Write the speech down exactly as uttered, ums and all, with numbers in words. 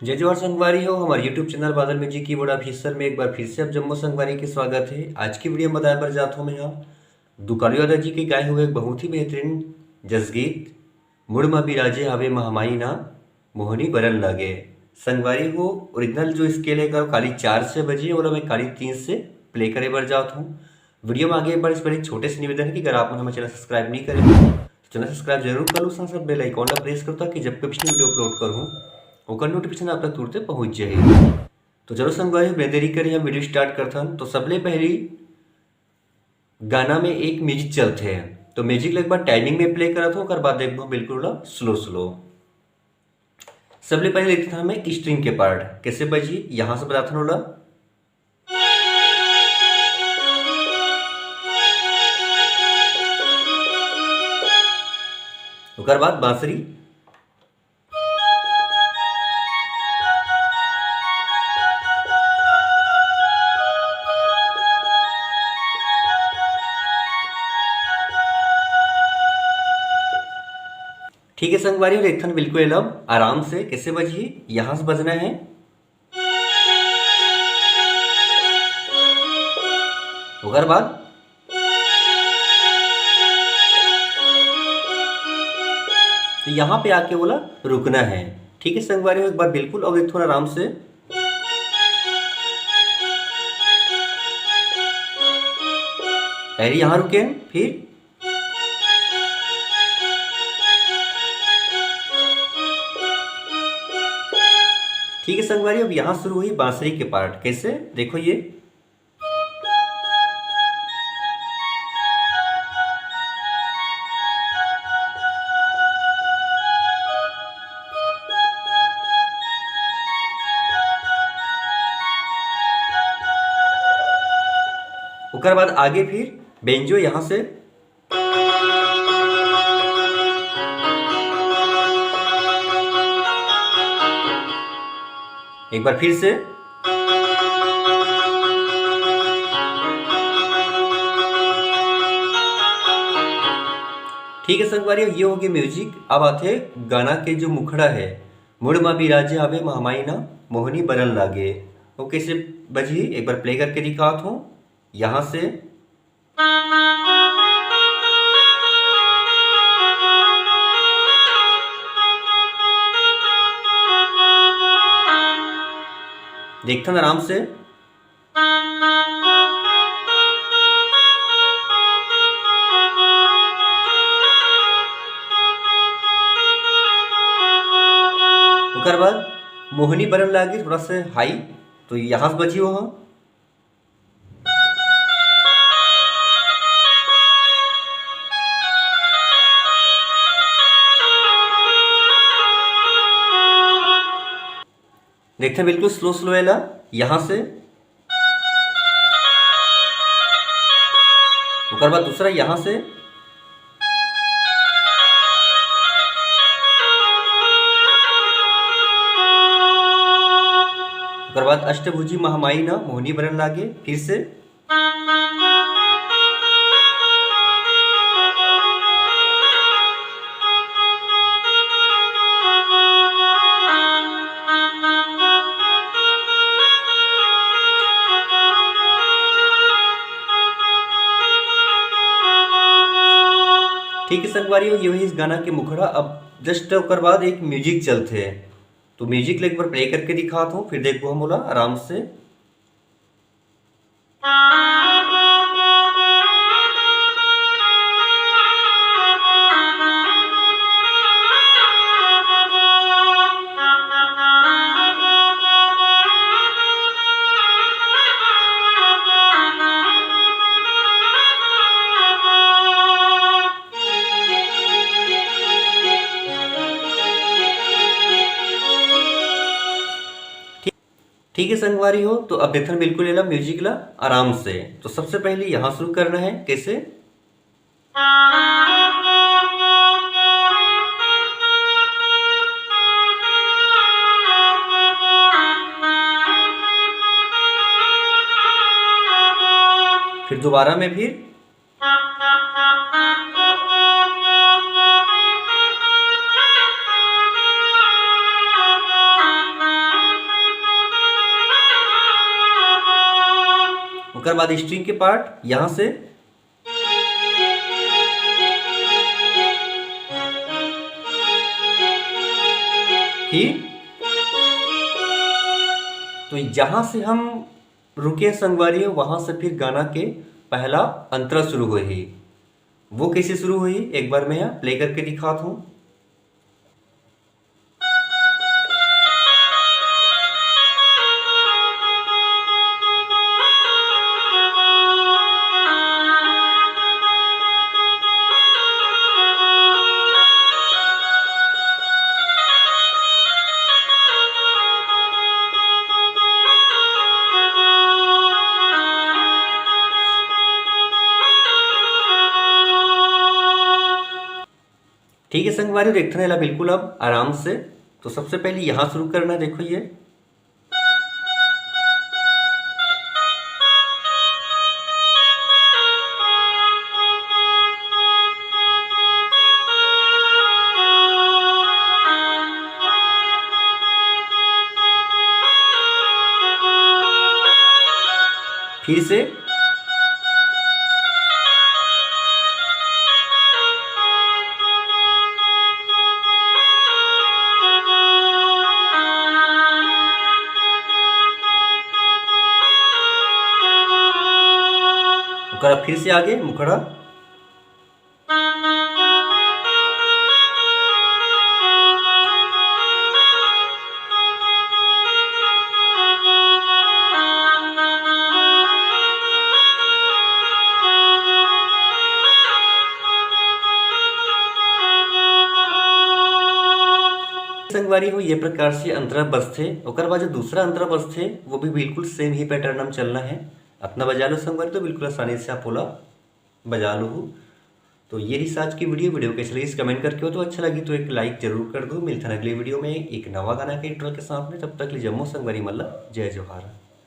जय जोहार संगवारी हो, हमर YouTube चैनल बादल म्यूजिक कीबोर्ड ऑफिशियल में एक बार फिर से आप जम्मो संगवारी के स्वागत है। आज की वीडियो में बताए बर जात हूँ मैं यहाँ दुकालू यादव जी के गाए हुए एक बहुत ही बेहतरीन जसगीत मुड़ मा बिराजे हावे महामाई ना मोहनी बरन लागे। संगवारी हो, ओरिजिनल जो स्केल है, काली चार से बजे और मैं काली तीन से प्ले करे बर जात हूँ। वीडियो में आगे बढ़े से पहले छोटे से निवेदन है कि अगर आप मन हमारे चैनल सब्सक्राइब नहीं करे हो, तो चैनल सब्सक्राइब जरूर कर लो, साथ साथ बेल आइकन ला प्रेस करो, ताकि जब कभी भी वीडियो अपलोड करूँ, ओकर नोटिफिकेशन आप तक तुरंते पहुँच जाए। तो चलो संगवारी, बिना देरी करे हम वीडियो स्टार्ट करथन। तो सबले पहली गाना में एक म्यूजिक चलथे, तो म्यूजिक ला एक बार टाइमिंग में प्ले करत हूँ, ओकर बाद देखबो बिल्कुल ओला स्लो स्लो। सबले पहले लेथन हमन स्ट्रिंग के पार्ट, कैसे बजही, यहाँ से बताथन ओला। ओकर बाद बांसुरी। ठीक है संगवारी, और एक ठन बिल्कुल एला आराम से कैसे बजही, यहाँ से बजना है। ओकर बाद तो यहाँ पे आके ओला रुकना है। ठीक है संगवारी हो, एक बार बिल्कुल, अब एक थोड़ा आराम से पहले यहाँ रुके, फिर ठीक है संगवारी, अब यहाँ शुरू हुई बांसुरी के पार्ट। कैसे, देखो ये। ओकर बाद आगे फिर बेंजो यहाँ से। एक बार फिर से। ठीक है संगवारी, ये हो गया म्यूजिक। अब आथे गाना के जो मुखड़ा है, मुड़ मा बिराजे हावे महामाई ना मोहनी बरन लागे। वो कैसे बजही, एक बार प्ले करके दिखात हूँ यहाँ से। देखथन आराम से। ओकर बाद मोहनी बरन लागे, थोड़ा से हाई, तो यहाँ से बजी वो। देखते हैं बिल्कुल स्लो स्लो एला, यहाँ से, ओकर बाद दूसरा यहाँ से, ओकर बाद अष्टभुजी महामाई ना मोहनी बरन लागे, फिर से। ठीक है संगवारी हो, ये वही इस गाना के मुखड़ा। अब जस्ट ओकर बाद एक म्यूजिक चलथे, तो म्यूजिक ला एक बार प्ले करके दिखात हूँ, फिर देखबो हम ओला आराम से। ठीक है संगवारी हो, तो अब देखथन बिल्कुल एला म्यूजिक ला आराम से। तो सबसे पहले यहाँ शुरू करना है, कैसे? फिर दोबारा में फिर। बाद स्ट्रिंग के पार्ट यहाँ से, ठीक। तो जहाँ से हम रुके संगवारी हो, वहाँ से फिर गाना के पहला अंतरा शुरू होही। वो कैसे शुरू होही, एक बार मैं यहाँ प्ले करके दिखाता हूँ। ठीक है संगवारी, देखते हैं ला बिल्कुल अब आराम से। तो सबसे पहले यहाँ शुरू करना है, देखो ये। फिर से। ओकरा फिर से आगे मुखड़ा। संगवारी हो, ये प्रकार से अंतरा बजथे। ओकर बाद जो दूसरा अंतरा बजथे, वो भी बिल्कुल सेम ही पैटर्न में चलना है। अपना बजा लो संगवारी, तो बिल्कुल आसानी से आप ओला बजा लो। तो ये रही आज की वीडियो। वीडियो कैसे लगी, कमेंट करके हो तो, अच्छा लगी तो एक लाइक जरूर कर दो। मिलते हैं अगले वीडियो में एक नवा गाना के इंट्रो के साथ में। तब तक ले जम्मो संगवारी मन ला जय जोहार।